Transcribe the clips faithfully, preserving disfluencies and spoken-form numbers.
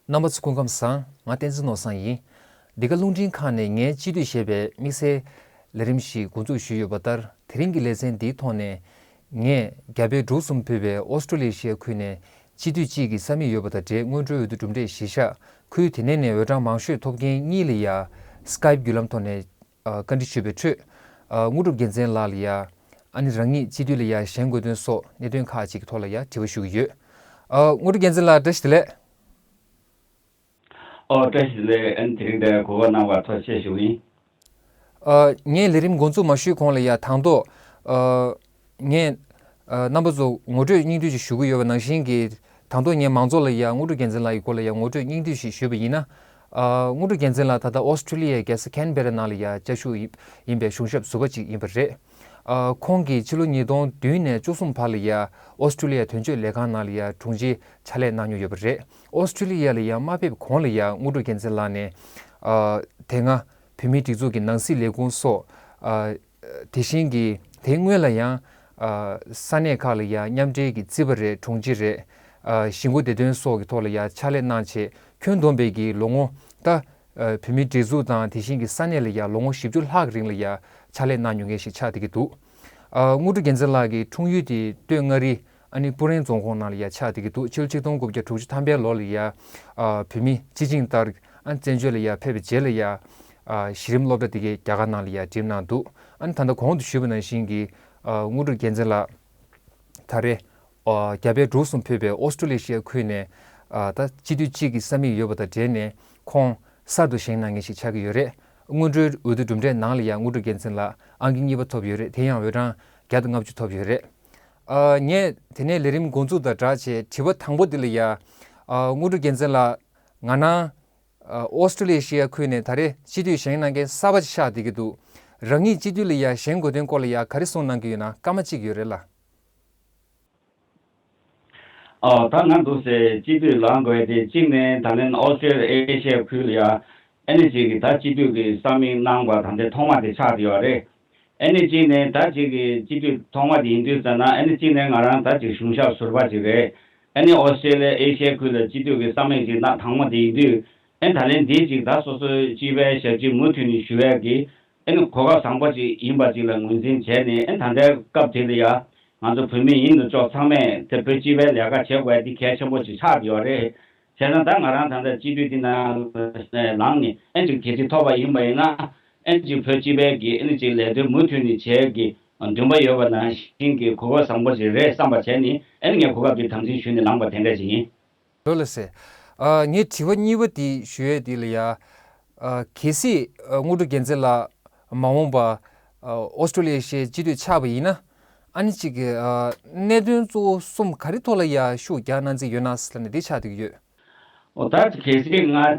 རྣམ་པ་ཚོ་སྐུ་ཁམས་བཟང་། ང་བསྟན་འཛིན་ནོར་བཟང་ཡིན། འདི་ག་རླུང་འཕྲིན་ཁང་ནས་ངའི་སྤྱི་འཐུས་ཞེས་པའི་དམིགས་བསལ་ལས་རིམ་ཞིག་འགོ་འཛུགས་ཞུས་ཡོད་པ་ལྟར། དེ་རིང་གི་ལེ་ཚན་འདིའི་ཐོག་ནས་ངས་རྒྱ་བལ་འབྲུག་གསུམ་ཕུད་པའི་ཨོ་སི་ཀྲོ་ལི་ཡ་ཤི་ཡ་ཁུལ་ནས་སྤྱི་འཐུས་གཅིག་གི་ས་མིག་ཡོད་པ་དང་འབྲེལ་སྔོན་འགྲོའི་འོས་བསྡུ་གྲུབ་འབྲས་གཞི་བཞག་ཁུལ་དེ་ནས་ནས་འོས་གྲངས་མང་ཤོས་ཐོབ་མཁན་གཉིས་ལ་ཡ་སི་ཀའེབ་བརྒྱུད་ལམ་ཐོག་ནས་ཨ་བཀའ་འདྲི་ཞུས་པའི་ཁྲོད། ཨ་དངོས་གྲུབ་རྒྱལ་མཚན་ལགས་ལ་ཡ་ཨ་ནི་རང་ཉིད་སྤྱི་འཐུས་ལ་ཡ་བཞེངས་དགོས་དོན་སོགས་གནད་དོན་ཁག་ཅིག་གི་ཐོག་ལ་ཡ་དྲི་བ་ཞུ་གི་ཡོད། ཨ་དངོས་གྲུབ་རྒྱལ་མཚན་ལགས་བཀྲ་ཤིས་བདེ་ལེགས། ཨོ་བཀྲ་ཤིས་བདེ་ལེགས། ཨ་ནི་དེ་རིང་འདིར་གོ་སྐབས་གནང་བར་ཐུགས་རྗེ་ཆེ་ཞུ་གི་ཡིན། ཨ་ངས་ལས་རིམ་འགོ་འཛུགས་མ་ཞུས་གོང་ལ་ཡ་དང་ཐོག་ཨ་ངས་ཨ་རྣམ་པ་ཚོ་ངོ་སྤྲོད་སྙིང་བསྡུས་ཤིག་ཞུ་གི་ཡོད་པ་ནང་བཞིན་གྱི། དང་ཐོག་ངས་མང་ཚོགས་ལ་ཡ་དངོས་གྲུབ་རྒྱལ་མཚན་ལགས་ཀྱི་སྐོར་ལ་ཡ་ངོ་སྤྲོད་སྙིང་བསྡུས་ཤིག་ཞུས་པ་ཡིན་ན། ཨ་དངོས་གྲུབ་རྒྱལ་མཚན་ལགས་ད་ལྟ་ཨོ་སི་ཀྲོ་ལི་ཡའི་རྒྱལ་ས་ཁེན་བེ་ར་ནང་ལ་ཡ་བཅའ་བཞུགས་ཡིན་ཡིན་པའི་གཞུང་ཞབས་ཟུར་པ་ཅིག་ཡིན་པ་རེད། ཨ་ཁོང་གིས་ཕྱི་ལོ་ཉིས་སྟོང་བདུན་ནས་བཅུ་གསུམ་བར་ལ་ཡ་ཨོ་སི་ཀྲོ་ལི་ཡ་དོན་གཅོད་ལས་ཁང་ནང་ལ་ཡ་དྲུང་ཆེའི་ཕྱག་ལས་གནང་མྱོང་ཡོད་པ་རེད། ཨོ་སི་ཀྲོ་ལི་ཡ་ལ་ཡ་མ་ཕེབས་གོང་ལ་ཡ་དངོས་གྲུབ་རྒྱལ་མཚན་ལགས་ནས་ཨ་དེ་སྔ་བོད་མིའི་སྒྲིག་འཛུགས་ཀྱི་ནང་སྲིད་ལས་ཁུངས་སོགས། ཨ་དེ་བཞིན་གྱི་དེ་སྔོན་ལ་ཡང་ཨ་ས་གནས་ཁག་ལ་ཡང་མཉམ་འབྲེལ་གྱི་རྩིས་པ་རེད། དྲུང་ཆེ་རེད། ཨ་གཞིས་འགོ་བདེ་དོན་སོགས་ཀྱི་ཐོག་ལ་ཡང་ཕྱག་ལས་གནང་བྱས། ཁྱོན་བསྡོམས་པའི་གི་ལོ་ངོ་ད་ཨ་བོད་མིའི་སྒྲིག་འཛུགས་དང་དེ་བཞིན་གྱི་ས་གནས་ལ་ཡང་ལོ་ངོ་བཞི་བཅུ་ལྷག་རིང་ལ་ཡང་ཕྱག་ལས་གནང་མྱོང་མཁན་ཞིག་ཆགས་བསྡད་ཀྱི་འདུག་ཨ་དངོས་གྲུབ་རྒྱལ་མཚན་ལགས་ཀྱི་འཁྲུངས་ཡུལ་དེ་སྟོད་མངའ་རིས་ཨ་ནི་སྤུ་ཧྲེང་རྫོང་ཁོངས་ནང་ལ་ཡང་ཆགས་བསྡད་ཀྱི་འདུག་ཕྱི་ལོ་ཆིག་སྟོང་དགུ་བརྒྱ་དྲུག་ཅུ་ཐམ་པའི་ལོ་ལ་ཡང་ཨ་བོད་མི་སྤྱི་བྱིངས་ལྟར་ཨ་བཙན་བྱོལ་ལ་ཡང་ཕེབས་པའི་རྗེས་ལ་ཡང་ཨ་གཞི་རིམ་སློབ་གྲྭ་དེ་གའི་རྒྱ་གར་ནང་ལ་ཡང་འགྲིམས་གནང་འདུག་ཨ་ནི་ད་ལྟ་གོང་དུ་ཞུས་པ་ནང་བཞིན་གྱི་ཨ་དངོས་གྲུབ་རྒྱལ་མཚན་ལགས་ད་རེས་ཨ་རྒྱ་བལ་འབྲུག་གསུམ་ཕུད་པའི་ཨོ་སི་ཀྲོ་ལི་ཤི་ཡ་ཁུལ་ནས་ཨ་ད་སྤྱི་འཐུས་གཅིག་གི་ས་མིག་ཡོད་པ་དང་འབྲེལ་ནས་ཁོང་གསར་དུ་བཞེངས་གནང་མཁན་ཞིག་ཆགས་ཀྱི་ཡོད་རེད། སྔོན་འགྲོའི་འོས་བསྡུ་གྲུབ་འབྲས་ནང་ལ་ཡང་དངོས་གྲུབ་རྒྱལ་མཚན་ལགས་ཨང་ཀི་གཉིས་པ་ཐོབ་ཡོད་རེད། དེ་ཡང་འོས་གྲངས་བརྒྱ་དང་ལྔ་བཅུ་ཐོབ་ཡོད་རེད། ཨ་ངས་དེ་ནས་ལས་རིམ་འགོ་འཛུགས་དང་སྦྲགས་བྱས་དྲི་བ་དང་པོ་འདི་ལ་ཡ། ཨ་དངོས་གྲུབ་རྒྱལ་མཚན་ལགས་ང་རང་ཨ་ཨོ་སི་ཀྲོ་ལི་ཤི་ཡ་ཁུལ་ནས་ད་རེས་སྤྱི་འཐུས་བཞེངས་གནང་མཁན་གསར་པ་ཞིག་ཆགས་བསྡད་ཀྱི་འདུག་རང་ཉིད་སྤྱི་འཐུས་ལ་ཡ་བཞེངས་དགོས་དོན་སྐོར་ལ་ཡ་ག་རེ་གསུངས་གནང་གི་ཡོད་ན་སྐར་མ་གཅིག་ཡོད་རེད་ལ། ཨོ་ད་ང་འདུག་སེ་སྤྱི་འཐུས་ལངས་དགོས་དེ་གཅིག་ནས་ད་ལན་ཨོ་སི་ཀྲོ་ལི་ཡ་ཨེ་ཤི་ཡ་ཁུལ་ལ་ཡ་ཨ་ནི་གཅིག་གི་ད་སྤྱི་འཐུས་ཀྱི་ས་མིག་གནང་བ་ད་ལྟའི་ཐོག་མ་དེ་ཆགས་བསྡད་ཡོད་རེད། ཨ་ནི་གཅིག་ནས་ད་གཅིག་གི་སྤྱི་འཐུས་ཐོག་མ་དེ་ཡིན་དུས་ཙམ་ན་ཨ་ནི་གཅིག་ནས་ང་རང་ད་གཅིག་གཞུང་ཞབས་ཟུར་པ་ཅིག་རེད། ཨ་ནི་ཨོ་སི་ཀྲོ་ལི་ཡ་ཨེ་ཤི་ཡ་ཁུལ་ལ་སྤྱི་འཐུས་ཀྱི་ས་མིག་ཅིག་གནང་ཐོག་མ་དེ་ཡིན་དུས་ཨ་ནི་ད་ལན་འདི་གཅིག་ད་སོ་སོའི་སྤྱི་པའི་ཞབས་ཕྱི་མུ་མཐུད་ནས་ཞུ་ཡས་ཀྱི་ཨ་ནི་གོ་སྐབས་བཟང་པོ་ཅིག་ཡིན་པ་ཅིག་ལ་ངོས་འཛིན་བྱས་ནས་ཨ་ནི་ད་ལྟའི་སྐབས་དེ་ལ་ཡ་ང་ཚོ་བོད་མི་ཡིན་དུ་ཅོག་ཚང་མས་དེ་བོད་སྤྱི་པའི་ལས་ཀ་བྱེད་དགོས་ཡ་འདི་གལ་ཆེན་པོ་ཅིག་ཆགས་ཡོད་རེད། བྱས་ཙང་ད་ང་རང་ད་ལྟ་སྤྱི་འཐུས་འདི་ནང་ལངས་ནས་ཨེན་ཅིག་གལ་ཆེ་ཐོབ་པ་ཡིན་པ་ཡིན་ན་ཨེན་ཅིག་བོད་སྤྱི་པའི་གི་ཨེན་ཅིག་ལས་དོན་མུ་མཐུད་ནས་བྱེད་ཀྱི་འདུན་པ་ཡོད་པ་ནང་བཞིན་གྱི་གོ་སྐབས་བཟང་པོ་ཅིག་རེད་བསམ་པ་བྱས་ནས་ཨེན་ངས་གོ་སྐབས་འདི་དམ་འཛིན་ཞུས་ནས་ལངས་པ་དེ་འདྲ་ཅིག་ཡིན། ལོ་ལ་སེ། ཨ་ངས་དྲི་བ་གཉིས་པ་འདི་ཞུ་ཡས་འདི་ལ་ཡ། ཨ་གལ་སྲིད་ཨ་དངོས་གྲུབ་རྒྱལ་མཚན་ལགས་མ་འོངས་པ་ཨ་ཨོ་སི་ཀྲོ་ལི་ཡ་ཤི་ཡའི་སྤྱི་འཐུས་ཆགས་པ་ཡིན་ན། ཨ་ནི་གཅིག་གི་ཨ་གནད་དོན་གཙོ་བོ་གསུམ་ག་རེ་ཐོག་ལ་ཡ་ཤུགས་རྒྱག་གནང་རྩིས་ཡོད་ན་ཟེར་ལབ་ནས་འདི་ཆགས་བསྡད་ཀྱི་ཡོད། ཨོ་ད་གལ་སྲིད་ང་ཨེ་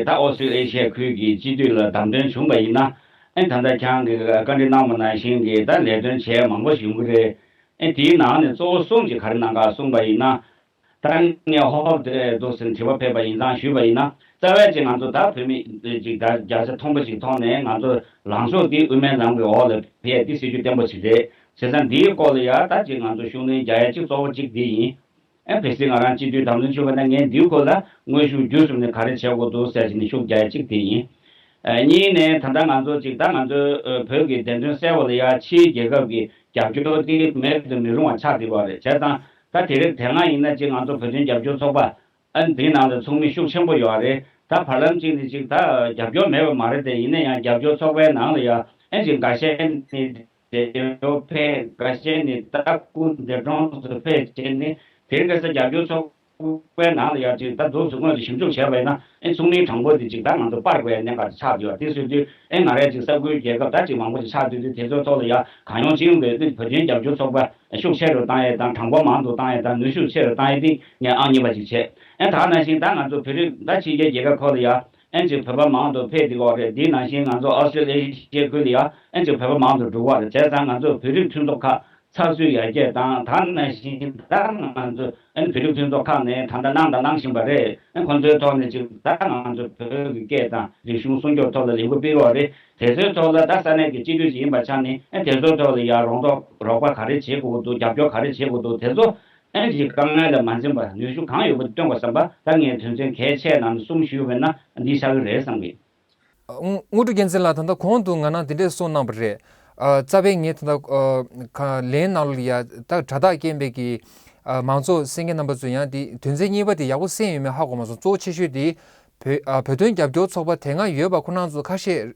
ད་ཨོ་སི་ཀྲོ་ལི་ཡ་ཨེ་ཤི་ཡ་ཁུལ་གྱི་སྤྱི་འཐུས་ལ་བདམས་ཐོན་བྱུང་བ་ཡིན་ན། ཨེ་ད་ལྟ་ཁྱེད་རང་གིས་བཀའ་འདྲི་གནང་བ་ནང་བཞིན་གྱི་ད་ལས་དོན་བྱས་མང་པོ་ཞིག་ཡོང་གི་རེད། ཨེ་དེའི་ནང་ནས་གཙོ་བོ་གསུམ་ཅིག་ག་རེ་གནང་ག་གསུངས་པ་ཡིན་ན། ད་ངས་ཧོབ་ཧོབ་དེ་འདུག་ཟེར་དྲི་བ་ཕེབས་པ་ཡིན་ཙང་ཞུས་པ་ཡིན་ན། རྩ་བའི་ཅིག་ང་ཚོ་ད་བོད་མི་ཅིག་ད་བརྒྱ་ཆ་མཐོན་པོ་ཅིག་ཐོག་ནས་ང་ཚོ་ལངས་ཕྱོགས་འདི་དབུ་མའི་ལམ་གྱི་འོག་ལ་ཕེབས་ཏེ་སྲིད་ཇུས་བརྟན་པོ་ཅིག་རེད། བྱས་ཙང་འདིའི་སྐོར་ལ་ཡ་ད་ཅིག་ང་ཚོ་ཤུགས་སྣོན་རྒྱག་ཡ་ཅིག་གཙོ་བོ་ཅིག་འདི་ཡིན། ཨེ་གལ་སྲིད་ང་རང་སྤྱི་འཐུས་དམ་འཛིན་བྱུང་བ་ན་ངས་འདིའི་སྐོར་ལ་དངོས་ཤུགས་བརྒྱུད་གསུམ་ནས་ག་རེ་བྱེད་དགོས་འདུག་ཟེར་གྱི་ནས་ཤུགས་རྒྱག་ཡ་གཅིག་དེ་ཡིན། ཨེ་གཉིས་ནས་ད་ལྟ་ང་ཚོ་ཅིག་ད་ང་ཚོ་ཨེ་བོད་ཀྱི་བདེན་དོན་གསལ་བ་ལ་ཡ་ཕྱིའི་རྒྱལ་ཁབ་ཀྱི་རྒྱབ་སྐྱོར་དེ་མེད་དུ་མི་རུང་བ་ཆགས་བསྡད་པ་རེད། བྱས་ཙང་ད་དེ་རིང་དེ་སྔ་ཡིན་ན་ཅིག་ང་ཚོ་བོད་དོན་རྒྱབ་སྐྱོར་ཚོགས་པ་ཨ་འདིའི་ནང་ལ་ཚོགས་མི་ཤུགས་ཆེན་པོ་ཡོད་རེད། ད་བར་ལམ་གཅིག་ནས་ཅིག་ད་རྒྱབ་སྐྱོར་མེད་པ་མ་རེད་དེ། ཡིན་ན་ཡང་རྒྱབ་སྐྱོར་ཚོགས་པའི་ནང་ལ་ཡ་ཨེ་ཅིག་འགའ་ཤས་ནི། དེ་ཡོད་ཕེ་འགའ་ཤས་ནི་ད་སྐུ་འདས་གྲོངས་སུ་ཕེ་བྱས་ནི་དེ་རིང་ཁ་སང་རྒྱབ་སྐྱོར་ཚོགས་པའི་ནང་ལ་ཡང་ཅིག་ད་འདུག་སེ་དངོས་སུ་ཞིབ་འཇུག་བྱས་པ་ཡིན་ན་ཨེ་ཚོགས་མིའི་གྲངས་འབོར་དེ་ཅིག་ད་ང་ཚོ་སྤར་དགོས་ཡ་གནད་འགག་ཆགས་ཡོད། དེ་སྲིད་དུས་ཨེ་ང་རས་ཅིག་ས་ཁུལ་རྒྱལ་ཁབ་ད་ཅིག་མང་པོ་ཅིག་ཆགས་དུས་དུས་དེ་ཚོའི་ཐོག་ལ་ཡང་གང་ཡོང་ཅི་ཡོང་དགོས་དུས་བོད་དོན་རྒྱབ་སྐྱོར་ཚོགས་པ་ཤུགས་ཆེ་རུ་བཏང་ཡས་དང་གྲངས་འབོར་མང་དུ་བཏང་ཡས་དང་ནུས་ཤུགས་ཆེ་རུ་བཏང་ཡས་དེ་ངས་ཨང་གཉིས་པ་ཅིག་བྱས། ཨེ་ད་ནང་བཞིན་ད་ང་ཚོ་བོད་རིགས་ད་ཕྱི་རྒྱལ་རྒྱལ་ཁབ་ཁག་ལ་ཡང་ཨེ་ཅིག་བོད་པ་མང་དུ་ཕེབས་བསྡད་ཡོད་རེད། དེའི་ནང་བཞིན་ང་ཚོ་ཨོ་སི་ཀྲོ་ལི་ཡའི་ཁུལ་ལ་ཡང་ཨེ་ཅིག་བོད་པ་མང་དུ་འགྲོ་གི་ཡོད་རེད། བྱས་ཙང་ང་ཚོ་བོད་རིགས་མཐུན་ཚོགས་ཁག་ཚགས་ཚུད་ཡར་རྒྱས་དང་། ད་ནང་བཞིན་ད་ང་ཚོ་ཨེ་བོད་རིགས་མཐུན་ཚོགས་ཁག་ནས་ད་ལྟ་གནང་དང་གནང་བཞིན་པ་རེད། ཨེ་ཁོང་ཚོའི་ཐོག་ནས་ཅིག་ད་ང་ཚོ་བོད་ཀྱི་སྐད་དང་རིག་གཞུང་སྲུང་སྐྱོབ་ཐོག་ལ་ལས་འགུལ་སྤེལ་གི་ཡོད་རེད། དེ་ཚོའི་ཐོག་ལ་ད་ས་གནས་ཀྱི་སྤྱི་འཐུས་ཤིག་ཡིན་པ་ཆགས་ནས་ཨེ་དེ་ཚོའི་ཐོག་ལ་ཡང་རོགས་རོགས་པ་ག་རེ་བྱེད་དགོས་འདུག་རྒྱབ་སྐྱོར་ག་རེ་བྱེད་དགོས་འདུག་དེ་ཚོ་ ཨེ་ཅིག་དཀའ་ངལ་ལ་མ་འཛེམས་པར་ནུས་ཤུགས་གང་ཡོད་པ་སྟོན་དགོས་བསམ་པ། ད་ངས་དོན་ཚན་གལ་ཆེ་རྣམས་གསུམ་ཞུས་པ་ན་འདི་ཆགས་ཀྱི་རེད་བསམ་གི། དངོས་གྲུབ་རྒྱལ་མཚན་ལགས། ད་ལྟ་གོང་དུ་ང་རང་དེ་འདྲས་གསུངས་གནང་བ་རེད། རྩ་བའི་ངས་ད་ལྟ་ལན་ནང་ལ་ཡ་ད་དྲ་ཐག་རྐྱེན་པས་ཀྱི་མང་ཚོགས་གསན་མཁན་རྣམ་པ་ཚོས་ཡང་དེ་དོན་ཚན་གཉིས་པ་དེ་ཡག་པོ་གསན་ཡོད་མེད་ཧ་གོ་མ་སོང་། གཙོ་བོ་ཆེ་ཤོས་དེ་བོད་བོད་དོན་རྒྱབ་སྐྱོར་ཚོགས་པ་དེ་སྔ་ཡོད་པ་ཁོ་རང་ཚོ་ཁ་ཤས་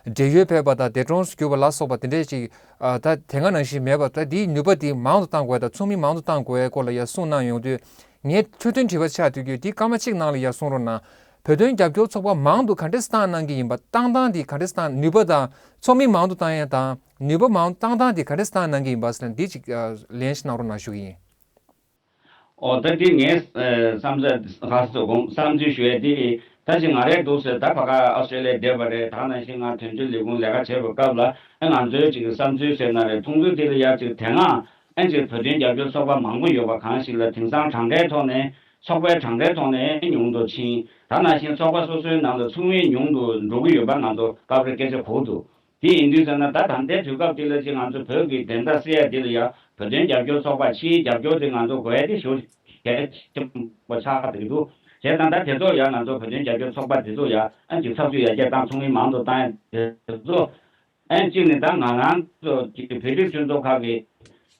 བགྲེས་ཡོལ་ཕེབས་པ་དང་འདས་གྲོངས་སུ་གྱུར་པ་ལ་སོགས་པ་དེ་འདྲས་ཅིག་ད་དེ་སྔ་ནང་བཞིན་མེད་པ། ད་དེའི་ནུས་པ་དེ་མང་དུ་གཏང་དགོས་དང་ཚོགས་མི་མང་དུ་གཏང་དགོས་སྐོར་ལ་ཡ་གསུངས་གནང་ཡོང་དུས། ངས་འཕྲོས་དོན་དྲི་བ་ཆགས་དུས་ཀྱི་དེ་སྐར་མ་གཅིག་ནང་ལ་ཡ་གསུང་རོགས་གནང་། བོད་དོན་རྒྱབ་སྐྱོར་ཚོགས་པ་མང་དུ་ག་འདྲས་བཏང་གནང་གི་ཡིན་པ། བཏང་སྟངས་དེ་ག་འདྲས་བཏང་། ནུས་པ་དང་ཚོགས་མི་མང་དུ་བཏང་ཡ་དང་ནུས་པ་མང་དུ་བཏང་སྟངས་དེ་ག་འདྲས་བཏང་གནང་གི་ཡིན་པ་ཟེར་ན་འདི་ཅིག་ལན་ཞིག་གནང་རོགས་གནང་ཞུ་གི་ཡིན། ཨོ་ད་དེ་ངས་བསམ་ཚུལ་ཁ་སོ་དགོངས་བསམ་ཚུལ་ཞུ་ཡ་དེ་ད་ཅིག་ང་རའི་འདུག་ཟེར། ད་ཕ་ག་ཨ་སི་ཏྲེ་ལི་ཡ་བསྡད་པ་རེད། ད་ནང་བཞིན་ང་དོན་གཅོད་ལས་ཁུངས་ལས་ཀ་བྱེད་པའི་སྐབས་ལ་ཨ་ང་ཚོའི་ཅིག་བསམ་ཚུལ་ཟེར་ན་རེད། མཐོང་ཚུལ་དེ་ལ་ཡ་ཅིག་དེ་སྔ་ཨ་ཅིག་བོད་དོན་རྒྱབ་སྐྱོར་ཚོགས་པ་མང་པོ་ཡོད་པ་གང་ཞིག་ལ་དེང་སང་གྲངས་ཀའི་ཐོག་ནས་ཚོགས་པའི་གྲངས་ཀའི་ཐོག་ནས་ཉུང་དུ་ཕྱིན། ད་ནང་བཞིན་ཚོགས་པ་སོ་སོའི་ནང་དུ་ཚོགས་མི་ཉུང་དུ་འགྲོ་གི་ཡོད་པ་ང་ཚོ་སྐབས་རེ་སྐད་ཆ་གོ་འདུག་དེ་ཡིན་དུས་ཙམ་ན་ད་ད་ལྟའི་དུས་སྐབས་འདི་ལ་ཅིག་ང་ཚོ་བོད་ཀྱི་བདེན་མཐའ་གསལ་ཡ་འདི་ལ་ཡ་བོད་དོན་རྒྱབ་སྐྱོར་ཚོགས་པ་ཕྱིའི་རྒྱབ་སྐྱོར་དེ་ང་ཚོ་དགོས་ཡ་དེ་ཞེ་པོ་གལ་ཆེན་པོ་ཆགས་བསྡད་ཀྱི་འདུག་བྱས་ཙང་ད་དེ་ཚོ་ཡ་ང་ཚོ་བོད་དོན་རྒྱབ་སྐྱོར་ཚོགས་པ་དེ་ཚོ་ཡ་ཨ་ཅིག་ཐབས་ཇུས་ཡར་རྒྱས་བཏང་ཚོགས་མི་མང་དུ་བཏང་ཡ་དེ་ཚོ། ཨན་གཅིག་ནི་ད་ང་རང་ཚོ་གཅིག་བོད་རིགས་མཐུན་ཚོགས་ཁག་གི་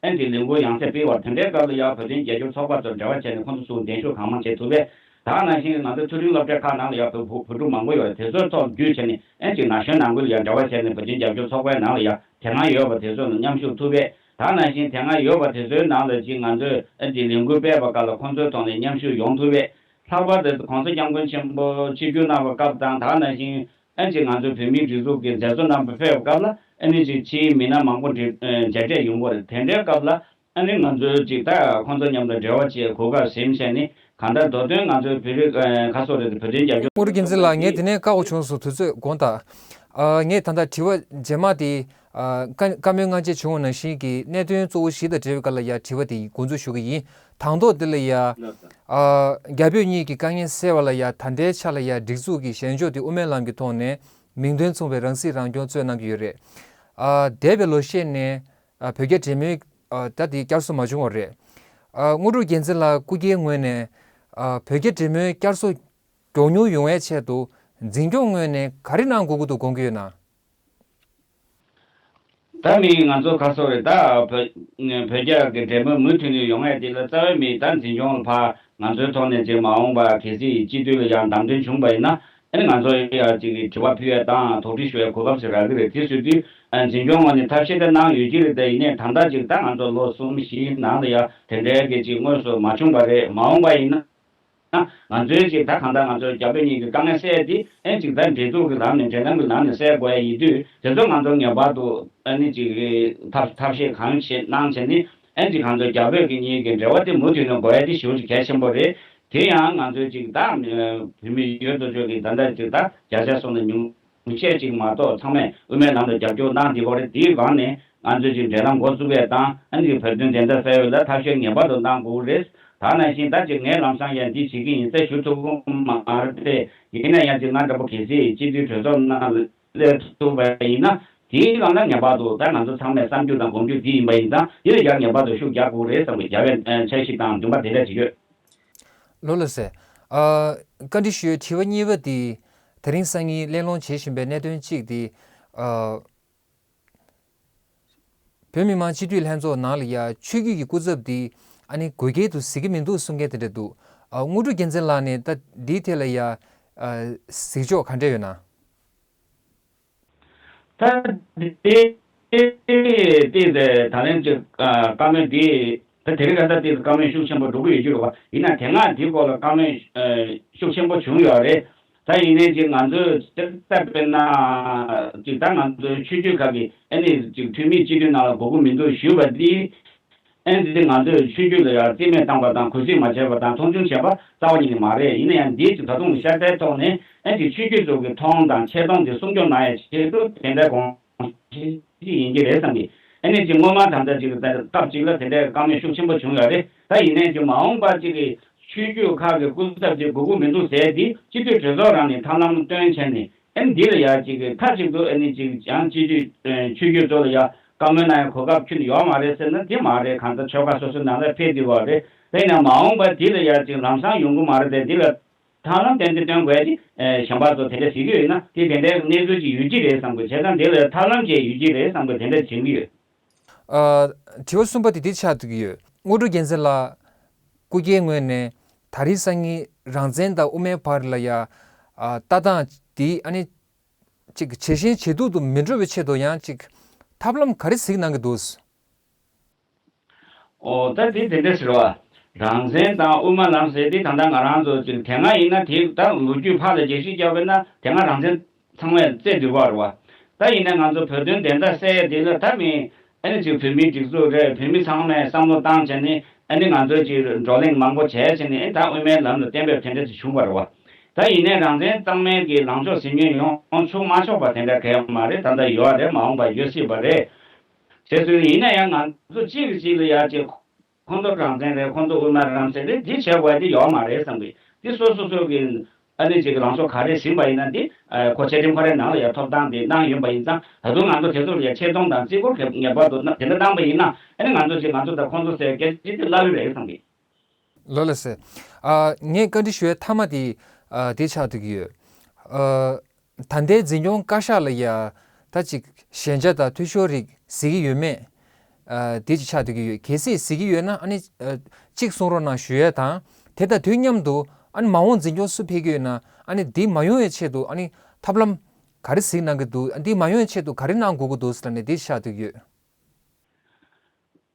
ཨན་གྱི་ལས་འགུལ་ཡང་སེ་སྤེལ་བར་དེ་འདྲའི་སྐབས་ལ་ཡང་བོད་དོན་རྒྱབ་སྐྱོར་ཚོགས་པ་ཚོར་འབྲེལ་བ་བྱས་ནས་ཁོང་ཚོ་ཚུར་གདན་ཞུ་གང་མང་བྱེད་ཐུབ་པས། ད་ནང་བཞིན་ང་ཚོ་མཐོ་རིམ་སློབ་གྲྭ་ཁག་ནང་ལ་ཡང་བོད་བོད་ཕྲུག་མང་པོ་ཡོད་རེད། དེ་ཚོའི་ཐོག་བརྒྱུད་བྱས་ནས་ཨན་གྱི་ན་གཞོན་ནང་ཁུལ་ལ་ཡང་འབྲེལ་བ་བྱས་ནས་བོད་དོན་རྒྱབ་སྐྱོར་ཚོགས་པའི་ནང་ལ་ཡང་དེ་སྔ་ཡོད་པ་དེ་ཚོ་ལ་མཉམ་ཞུགས་ཐུབ་པས། ད་ནང་བཞིན་དེ་སྔ་ཡོད་པ་དེ་ཚོའི་ནང་ལ་གཅིག་ང་ཚོས་ཨན་གྱི་ལས་འགུལ་སྤེལ་བ་སྐབས་ལ་ཁོང་ཚོའི་ཐོག་ནས་མཉམ་ཞུགས་ཡོང་ཐུབ་པས། ལྷག་པར་དུ་༸གོང་ས་༸སྐྱབས་མགོན་ཆེན་པོ་ཆིབས་བསྒྱུར་གནང་བའི་སྐབས་དང་ད་ནང་བཞིན། ཨ་ནི་ཅིག་ང་ཚོའི་བོད་མིའི་སྒྲིག་འཛུགས་ཀྱི་མཛད་གཙོ་རྣམ་པ་ཕེབས་སྐབས་ལ་ཨ་ནི་ཅིག་ཕྱིའི་མི་སྣ་མང་པོ་འདྲི་མཇལ་འཕྲད་ཡོང་གི་རེད། དེ་འདྲའི་སྐབས་ལ་ཨ་ནི་ང་ཚོའི་ཅིག་ད་ཁོང་ཚོ་མཉམ་དུ་འབྲེལ་བ་བྱེད་གོ་སྐབས་ཟིན་བྱས་ནི་གང་ལྟར་མདོ་དོན་ང་ཚོའི་བོད་རིགས་ཁ་སོ་རེད། བོད་དོན་རྒྱབ་སྐྱོར། དངོས་གྲུབ་རྒྱལ་མཚན་ལགས། ངས་དེ་ནས་བཀག་པ་བྱུང་སོང་། དུས་ཚོད་དགོངས་དག་ཨ་ངས་ད་ལྟ་དྲི་བ་རྗེས་མ་དེ་ཨ་བཀའ་བཀའ་མོལ་སྔ་རྗེས་བྱུང་བ་ནང་བཞིན་གྱི་གནད་དོན་གཙོ་བོ་བཞི་དང་འབྲེལ་བའི་སྐབས་ལ་ཡ་དྲི་བ་དེ་འགོ་འཛུགས་ཞུ་གི་ཡིན། དང་ཐོག་འདི་ལ་ཡ། ཨ་རྒྱ་བོད་གཉིས་ཀྱི་དཀའ་ངལ་སེལ་བ་ལ་ཡ་ད་ལྟའི་ཆ་ལ་ཡ་སྒྲིག་འཛུགས་ཀྱི་བཞེངས་ཕྱོགས་དེ་དབུ་མའི་ལམ་གྱི་ཐོག་ནས་མིང་དོན་མཚུངས་པའི་རང་སྲིད་རང་སྐྱོང་རྩོད་གནང་གི་ཡོད་རེད། ཨ་འདས་པའི་ལོ་ཤས་ནས་ཨ་བོད་རྒྱ་འབྲེལ་མོལ་ཨ་ད་དེ་བསྐྱར་གསོ་མ་བྱུང་བ་རེད། ཨ་དངོས་གྲུབ་རྒྱལ་མཚན་ལགས་སྐུ་སྒེར་ངོས་ནས་ཨ་བོད་རྒྱ་འབྲེལ་མོལ་བསྐྱར་གསོ་མགྱོགས་མྱུར་ཡོང་བའི་ཆེད་དུ་འཛིན་སྐྱོང་ངོས་ནས་ག་རེ་གནང་དགོས་ཀྱི་འདུག་དགོངས་ཀྱི་ཡོད་ན། ད་མི་ང་ཚོ་ཁ་སོ་རེད། ད་བོད་བོད་རྒྱ་གི་འབྲེལ་མོལ་མུ་མཐུད་ནས་ཡོང་ཡས་དེ་ལ་རྩ་བའི་མི་ད་འཛིན་སྐྱོང་ལ་ཕར་ང་ཚོའི་ཐོག་ནས་ཅིག་མ་འོངས་པ་གལ་སྲིད་སྤྱི་འཐུས་ལ་ཡང་བདམས་ཐོན་བྱུང་བ་ཡིན་ན་ཨ་ནི་ང་ཚོ་ཡ་ཅིག་དྲི་བ་ཕུལ་ཡས་དང་དོགས་འདྲི་ཞུ་ཡས་གོ་སྐབས་ཤིག་རག་གི་རེད། དེ་བཟོ་དུས་འཛིན་སྐྱོང་ངོས་ནས་ཐབས་ཤེས་ད་གནང་ཡོད་ཀྱི་རེད། ད་ཡིན་ནའི་ད་ལྟ་ཅིག་ད་ང་ཚོ་ལོ་གསུམ་བཞིའི་ནང་ལ་ཡ་དེ་འདྲའི་གི་ཅིག་དངོས་སུ་མ་བྱུང་བ་རེད། མ་འོངས་པ་ཡིན་ན། ང་ཚོའི་ཅིག་ད་གང་ལྟར་ང་ཚོའི་རྒྱ་བོད་གཉིས་ཀྱི་དཀའ་ངལ་སེལ་ཏེ་ཨེ་ཅིག་ད་འབྲེལ་གཏུག་གི་ལམ་ནས་འབྲེལ་ལམ་གྱི་ལམ་ནས་སེལ་དགོས་ཡ་ཡིན་དུས་དེ་ཚོ་ང་ཚོ་ངེས་པར་དུ་ཨ་ནི་ཅིག་ཐབས་ཐབས་ཤེས་གང་བྱེད་གནང་བྱས་ནི་ཨེ་ཅིག་ང་ཚོ་རྒྱ་བོད་ཀྱི་གཉིས་ཀྱི་འབྲེལ་བ་དེ་མུ་མཐུད་ནས་དགོས་ཡ་དེ་ཞེ་པོ་ཅིག་གལ་ཆེན་པོ་རེད། དེ་ཡང་ང་ཚོའི་ཅིག་ད་བོད་མི་ཡོད་དོ་ཅོག་གི་ད་ལྟ་ཅིག་ད་བརྒྱ་ཆ་སོང་ན་ཉུང་ཆེ་ཅིག་མ་གཏོགས་ཚང་མས་དབུ་མའི་ལམ་དུ་རྒྱབ་སྐྱོར་གནང་བསྡད་ཡོད་རེད། དེའི་སྒང་ནས་ང་ཚོས་ཅིག་འབྲེལ་ལམ་འགོ་བཙུགས་ཡས་དང་ཨ་ནི་བོད་དོན་བདེན་མཐའ་གསལ་བའི་ལ་ཐབས་ཤེས་ངེས་པར་དུ་གནང་དགོས་རེད། ད་ནང་བཞིན་ད་ཅིག་ངས་ལམ་སང་ཡང་འདི་བྱེད་ཀྱི་ཡིན་ཟེར་ཞུ་ཐུབ་ཀྱི་མ་རེད། ཡིན་ན་ཡང་ཅིག་ང་འདྲ་པོ་གལ་སྲིད་སྤྱི་འཐུས་གྲོས་ཚོགས་ནང་སླེབས་ཐུབ་པ་ཡིན་ན་དེའི་སྒང་ལ་ངེས་པར་དུ་ད་ང་ཚོ་ཚང་མས་བསམ་རྒྱུ་དང་དགོངས་རྒྱུ་འདི་ཡིན་པ་ཡིན་ཙང་དེ་ལ་ཡང་ངེས་པར་དུ་ཤུགས་རྒྱག་དགོས་རེད་བསམ་གྱི་རྒྱ་བའི་འཆར་གཞི་དང་འདུན་པ་དེ་འདྲ་ཅིག་ཡོད། ལགས་ལགས་སེ། ཨ་བཀའ་འདྲི་ཞུ་ཡའི་དྲི་བ་གཉིས་པ་དེ་དེ་རིང་སང་ཉིན་གླེང་སློང་བྱེད་བཞིན་པའི་གནད་དོན་གཅིག་དེ་ཨ། བོད་མི་མང་སྤྱི་འཐུས་ལྷན་ཚོགས་ནང་ལ་ཡ་ཆོས་བརྒྱུད་ཀྱི་སྐུ་ཚབ་འདི་ཨ་ནི་དགོས་གལ་དུ་གཟིགས་ཀྱི་མི་འདུག་གསུང་མཁན་དེ་འདྲ་འདུག་ཨ་དངོས་གྲུབ་རྒྱལ་མཚན་ལགས་ནས་ད་འདིའི་ཐད་ལ་ཡ་ཨ་གཟིགས་ཕྱོགས་ག་འདྲ་ཡོད་ན། ད་དེ་དེ་ད་ལན་ཅིག་བཀའ་མོལ་འདི་ད་དེ་རིང་ད་ལྟ་དེ་བཀའ་མོལ་ཤུགས་ཆེན་པོ་འགྲོ་གི་ཡོད་ཀྱི་རེད་བ། ཡིན་ན་དེ་སྔ་འདིའི་སྐོར་ལ་བཀའ་མོལ་ཤུགས་ཆེན་པོ་བྱུང་ཡོད་རེད། ད་ཡིན་ནའི་ཅིག་ང་ཚོས་ཅིག་ད་དཔེར་ན་ཅིག་ད་ང་ཚོའི་ཆོས་བརྒྱུད་ཁག་གི་ཨ་ནི་ཅིག་འཐུས་མི་སྤྱི་འཐུས་ནང་ལ་དགོས་ཀྱི་མི་འདུག་ཞུས་པ་འདི་ཨ་ནི་ང་ཚོས་ཆོས་བརྒྱུད་ལ་ཡང་རྩིས་མེད་བཏང་པ་དང་གུས་བརྩི་མ་བྱས་པ་དང་མཐོང་ཆུང་བྱས་པ་རྩ་བ་ཉིད་ནས་མ་རེད། ཡིན་ན་ཡང་འདིའི་ཅིག་ད་དུང་ཤར་ཕྱོགས་ཐོག་ནས་ཨ་ནི་ཅིག་ཆོས་བརྒྱུད་ཚོ་གི་མཐོང་དང་ཆེ་མཐོང་དེ་སྲུང་སྐྱོབ་གནང་ཡ་ཆེད་དུ་དེ་འདྲའི་དགོངས་གཞི་ཡིན་གྱི་རེད་བསམ་གི། ཨ་ནི་ཅིག་སྔོན་མ་ད་ལྟ་ཅིག་སྐབས་ཅིག་ལ་དེ་འདྲའི་བཀའ་མོལ་ཤུགས་ཆེན་པོ་བྱུང་ཡོད་རེད། ད་ཡིན་ནའི་ཅིག་མ་འོངས་པ་ཅིག་གི་ཆོས་བརྒྱུད་ཁག་གི་སྐུ་ཚབ་ཅིག་དགོས་ཀྱི་མི་འདུག་ཟེར་དེ་སྤྱི་འཐུས་གྲོས་ཚོགས་རང་ནས་ཐབས་ལམ་བཏོན་བྱས་ནས་ཨ་ནི་འདི་ལ་ཡ་ཅིག་གི་མཐའ་གཅིག་ཏུ་ཨ་ནི་ཅིག་ཡང་སྤྱི་འཐུས་ཆོས་བརྒྱུད་ཚོ་ལ་ཡ་ བཀའ་མོལ་གནང་ཡ་གོ་སྐབས་ཁྱོན་ནས་ཡོད་མ་རེད་ཟེར་ན་འདི་མ་རེད། གང་ལྟར་ཆོལ་ཁ་སོ་སོའི་ནང་ལ་ཕེབས་བསྡད་ཡོད་རེད། དེ་ཡིན་ན་མ་འོངས་པ་འདི་ལ་ཡ་ཅིག་ལམ་སང་ཡོང་གི་མ་རེད་དེ། འདི་ལ་ཐབས་ལམ་ཏན་ཏན་སྟོན་དགོས་ཀྱི་གཞན་པ་ཚོ་དེ་འདྲ་ཟེར་གྱི་ཡོད་ན་དེ་དེ་འདྲའི་གནས་ཚུལ་ཅིག་ཡོད་ཀྱི་རེད་བསམ་གི། བྱས་ཙང་འདི་ལ་ཐབས་ལམ་ཅིག་ཡོད་ཀྱི་རེད་བསམ་གི། དེ་འདྲ་བྱེད་ཀྱི་ཡོད། ཨ། དྲི་བ་གསུམ་པ་དེ་འདི་ཆགས་བསྡད་ཀྱི་ཡོད། དངོས་གྲུབ་རྒྱལ་མཚན་ལགས། སྐུ་སྒེར་ངོས་ནས་ད་རེས་སང་ཉིན་རང་བཙན་དང་དབུ་མའི་བར་ལ་ཡ། ཨ། ལྟ་སྟངས་འདི་ཨ་ནི་ཅིག་ཇེ་ཞན་ཇེ་སྡུག་ཏུ་མི་འགྲོ་བའི་ཆེད་དུ་ཡང་ཅིག་ཐབས་ལམ་ག་རེ་གཟིགས་གནང་གི་འདུག། ཨོ་ད་དེ་དེ་འདྲ་ཟེར་བ། རང་བཙན་དང་དབུ་མ་ལམ་ཟེར་དེ་ད་ལྟ་ང་རང་ཚོ་ཅིག་དེ་སྔ་ཡིན་ན་དེ་ད་ལོ་རྒྱུས་ཕར་ལ་རྒྱས་བཤད་རྒྱག་པ་ཡིན་ན་དེ་སྔ་རང་བཙན་ཚང་མས་རྩེ་འདུས་པ་རེད་བ། ད་ཡིན་ན་ང་ཚོ་བོད་དོན་བདེན་མཐའ་གསལ་ཡ་དེ་ལ་ད་མི་ཨ་ནི་ཅིག་བོད་མིའི་སྒྲིག་འཛུགས་རེད། བོད་མི་ཚང་མས་བསམ་བློ་བཏང་བྱས་ནས་ཨ་ནི་ང་ཚོ་ཅིག་བགྲོ་གླེང་མང་པོ་བྱས་བྱས་ནས་ཨ་ནི་ད་དབུ་མའི་ལམ་ལ་གཏན་འབེབས་དེ་འདྲ་ཅིག་བྱུང་བ་རེད་བ། ད་ཡིན་ནའི་རང་བཙན་གཙང་མའི་གི་ལངས་ཕྱོགས་ཟིན་ཉོན་ཡོང་ཆོག་མ་ཆོག་པ་དེ་འདྲ་གལ་ཡོད་མ་རེད། ད་ལྟ་ཡོད་རེད། མ་འོངས་པ་ཡོད་སྲིད་པ་རེད། བྱས་ཚུལ་ཡིན་ན་ཡང་ང་ཚོ་གཅིག་གིས་གཅིག་ལ་ཡ་གཅིག་ཁོང་ཚོ་རང་བཙན་རེད། ཁོང་ཚོ་དབུ་མ་རང་བཙན་རེད། འདི་བྱེད་དགོས་འདི་ཡོད་མ་རེད་བསམ་གི། འདི་སོ་སོ་སོ་གི་ཨ་ནི་ཅིག་ལངས་ཕྱོགས་ག་རེ་ཟིན་པ་ཡིན་ན་འདི་ཁོ་བཅའ་ཁྲིམས་ཁོ་རའི་ནང་ལ་ཡ་ཐོབ་ཐང་འདི་གནང་ཡོད་པ་ཡིན་ཙང་ད་དུང་ང་ཚོ་དེ་ཚོ་ལ་ཡ་ཆེ་མཐོང་དང་བརྩི་བཀུར་གྱི་ངེས་པར་དུ་གནང་། དེ་འདྲ་གནང་པ་ཡིན་ན་ཨ་ནི་ང་ཚོ་ཅིག་ང་ཚོ་དང་ཁོང་ཚོ་ཟེར་སྐད་ཆ་འདི་སླ་པོ་རེད་བསམ་གི། ལགས་ལགས་སེ། ཨ། ངས་བཀའ་འདྲི་ཞུ་ཡའི་མཐའ་མ་དེ། ཨ། དེ་ཆགས་བསྡད་ཀྱི་ཡོད། ཨ། ད་ལྟའི་འཛིན་སྐྱོང་བཀའ་ཤག་ལ་ཡ། ད་ཅིག་ཞན་ཆ་དང་འཐུས་ཤོར་རིགས་གཟིགས་ཀྱི་ཡོད་མེད། ཨ། དེ་ཅིག་ཆགས་བསྡད་ཀྱི་ཡོད། གལ་སྲིད་གཟིགས་ཀྱི་ཡོད་ན་ཨ་ནི། ཨ། གཅིག་གསུང་རོགས་གནང་ཞུ་ཡས་དང་། དེ་དང་དུས་མཉམ་དུ་ཨ་ནི་མ་འོངས་འཛིན་སྐྱོང་སུ་ཕེབས་ཀྱི་ཡོད་ན་ཨ་ནི་འདི་མ་ཡོང་བའི་ཆེད་དུ་ཨ་ནི་ཐབས་ལམ་ག་རེ་གཟིགས་གནང་གི་འདུག། འདི་མ་ཡོང་བའི་ཆེད་དུ་ག་རེ་གནང་དགོས་ཀྱི་འདུག་ཟེར་ནས་དེ་ཆགས་བསྡད་ཀྱི་ཡོད།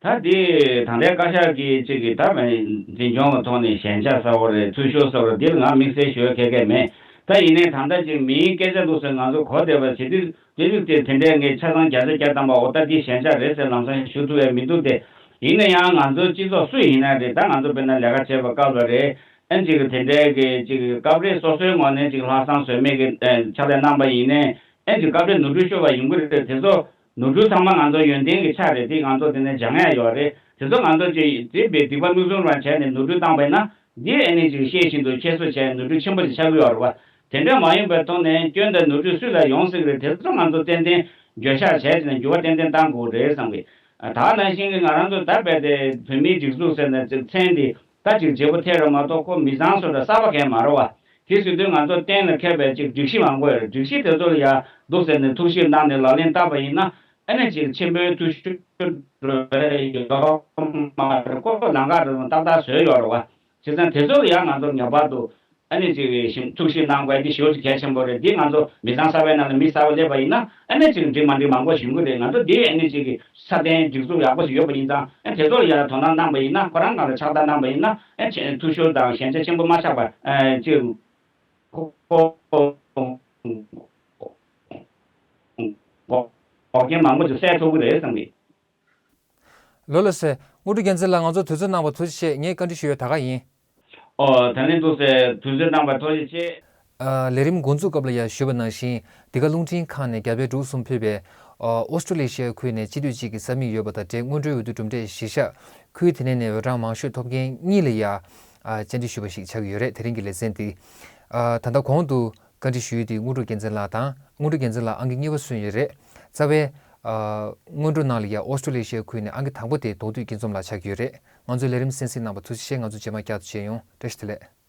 ད་དེ་ད་ལྟའི་བཀའ་ཤག་གིས་གཅིག་གིས་ད་འཛིན་སྐྱོང་གི་ཐོག་ནས་ཞན་ཆ་ཟེར་བ་རེད། འཐུས་ཤོར་ཟེར་བ་རེད། འདི་ལ་ང་དམིགས་བསལ་ཞུ་ཡ་གལ་གལ་མེད། ད་ཡིན་ནའི་ད་ལྟ་ཅིག་མིའི་སྐད་ཆ་འདུག་ཟེར་ང་ཚོ་གོ་བསྡད་པ་བྱེད་དུས་དེ་དུས་དེ་དེ་འདྲའི་ངས་ཆ་ཚང་བརྒྱ་ཆ་བརྒྱ་བཏང་པ། འོ་ད་འདི་ཞན་ཆ་རེད་ཟེར་ལམ་སང་ཞུ་ཐུབ་ཡ་མི་འདུག་སྟེ། ཡིན་ན་ཡང་ང་ཚོ་སྤྱི་ཚོགས་སུ་ཡིན་ན་རེད། ད་ང་ཚོ་དཔེར་ན་ལས་ཀ་བྱེད་པ་སྐབས་ལ་རེད། ཨན་ཅིག་དེ་འདྲའི་གི་ཅིག་སྐབས་རེ་སོ་སོའི་ངོས་ནས་ཅིག་ལྷག་བསམ་ཟོལ་མེད་ཀྱི་ཕྱག་ལས་གནང་པ་ཡིན་ནའི་ཨན་ཅིག་སྐབས་རེ་ནོར་འཁྲུལ་ཤོར་བ་ཡོང་གི་རེད། དེ་ཚོ་ནོར་འཁྲུལ་ཚང་མ་ང་ཚོ་ཡོན་ཏན་གྱི་ཆ་རེད། དེ་ང་ཚོ་དེ་ནས་སྦྱང་ཡ་ཡོད་རེད། དེ་ཚོ་ང་ཚོ་ཅིག་དེ་བས་སྡིག་པ་མིག་བཙུམ་རང་བྱས་ནས་ནོར་འཁྲུལ་བཏང་པ་ཡིན་ན་འདི་ཨ་ནི་ཅིག་ཤེས་བཞིན་དུ་ཁྱད་གསོད་བྱས་ནོར་འཁྲུལ་ཆེན་པོ་ཅིག་ཆགས་ཀྱི་ཡོད་རེད་བ། དེ་འདྲ་མ་ཡིན་པའི་ཐོག་ནས་སྐྱོན་དང་ནོར་འཁྲུལ་སུ་ལ་ཡོང་སྲིད་ཀྱི་རེད། དེ་ཚོ་ང་ཚོ་ཏན་ཏན་འགྱོད་བཤགས་བྱས་ནས་འགྱུར་བ་ཏན་ཏན་གཏང་དགོས་རེད་བསམ་གི། ད་ནང་བཞིན་གྱི་ང་རང་ཚོ་ད་བལ་དེ་བོད་མིའི་སྒྲིག་འཛུགས་ཟེར་ནས་མཚན་འདི་ད་ཅིག་བརྗེ་པོ་ཐེབས་རེད་མ་གཏོགས་ཁོ་མི་ཚང་སོ་འདྲ་གསར་པ་གང་ཡང་མ་རེད་བ། དེ་ཟེར་དུས་ང་ཚོ་གཏན་ལ་འཁེལ་བའི་ཅིག་སྒྲིག་གཞི་མང་པོ་ཡོད་རེད། སྒྲིག་གཞི་དེ་ཚོ་ལ་ཡ་འདུག་ཟེར་ནས་ཐུགས་ཞིབ་གནང་ནས་ལག་ལེན་བསྟར་བ་ཡིན་ན་ཨ་ནི་ཅིག་ཆེན་པོའི་འཐུས་ཤོར་འགྲོ་ཡ་ཡོད་མ་རེད། ཁོ་ལམ་ཁ་རེ་ཏག་ཏག་བཟོས་ཡོད་རེད་བ། བྱས་ཙང་དེ་ཚོ་ལ་ཡང་ང་ཚོ་ངེས་པར་དུ་ཨ་ནི་ཅིག་ཞིབ་ཐུགས་ཞིབ་གནང་དགོས། འདི་ཞེ་པོ་ཅིག་གལ་ཆེན་པོ་རེད། འདི་ང་ཚོ་མི་ཚང་གསར་པའི་ནང་ལ་མི་གསར་པ་སླེབས་པ་ཡིན་ན་ཨ་ནི་ཅིག་འགྲིག་མ་འགྲིག་མང་པོ་ཞིག་ཡོང་གི་རེད། ང་ཚོ་འདི་ཨ་ནི་ཅིག་གི་སྲ་བརྟན་སྒྲིག་འཛུགས་ཡག་པོ་ཞིག་ཡོད་པ་ཡིན་ཙང་ཨ་དེ་ཚོ་ལ་ཡང་དོ་སྣང་གནང་པ་ཡིན་ན། ཁོ་རང་སྒང་ལ་ཕྱག་བསྟར་གནང་པ་ཡིན་ན་ཨ་ཆེ་འཐུས་ཤོར་དང་ཞན་ཆ་ཆེན་པོ་མ་ཆགས་པ་ཨ་ཅིག་གོ་གོ་གོ་རྐྱེན་མང་པོ་ཅིག་སེལ་ཐུབ་ཀྱི་རེད་བསམ་གི། ལགས་ལགས་སེ། དངོས་གྲུབ་རྒྱལ་མཚན་ལགས། ང་ཚོ་དུས་ཚོད་གནང་བར་ཐུགས་རྗེ་ཆེ། ངས་བཀའ་འདྲི་ཞུ་ཡས་ད་ག་ཡིན། ཨོ། ད་ནི་འདུག་སེ། དུས་ཚོད་གནང་བར་ཐུགས་རྗེ་ཆེ། ཨ། ལས་རིམ་འགོ་འཛུགས་སྐབས་ལ་ཡང་ཞུས་པ་ནང་བཞིན། འདི་ག་རླུང་འཕྲིན་ཁང་ནས་རྒྱ་བལ་འབྲུག་གསུམ་ཕུད་པའི་ཨོ་སི་ཀྲོ་ལེ་ཤི་ཡའི་ཁུལ་ནས་སྤྱི་འཐུས་གཅིག་གི་ས་མིག་ཡོད་པ་དང་འབྲེལ་སྔོན་འགྲོའི་འོས་བསྡུ་གྲུབ་འབྲས་གཞིར་བཞག་ཁུལ་དེ་ནས་ནས་འོས་གྲངས་མང་ཤོས་ཐོབ་མཁན་གཉིས་ལ་ཡང་ཨ་བཅར་འདྲི་ཞུས་པ་ཞིག་ཆགས་ཀྱི་ཡོད་རེད། དེ་རིང་གི་ལེ་ཚན་འདི། ཨ། ད་ལྟ་གོང་དུ་བཀའ་འདྲི་ཞུས་ཡོད་དུས་དངོས་གྲུབ་རྒྱལ་མཚན་ལགས་དང་། དངོས་གྲུབ་རྒྱལ་མཚན་ལགས་ཨང་ཀི་གཉིས་པ་སོན་ཡོད་རེད། རྩ་བའི་ཨ་སྔོན་འགྲོ་ནང་ལ་ཡང་ཨོ་སི་ཀྲོ་ལེ་ཤི་ཡའི་ཁུལ་ནས་ཨང་ཀི་དང་པོ་དེ་རྡོག་བརྫིས་སྐྱིད་འཛོམས་ལགས་ཆགས་ཀྱི་ཡོད་རེད། ང་ཚོའི་ལས་རིམ་གསན་གཟིགས་གནང་བར་ཐུགས་རྗེ་ཆེ། ང་ཚོ་རྗེས་མ་བསྐྱར་དུ་མཇལ་ཡོང་། བཀྲ་ཤིས་བདེ་ལེགས།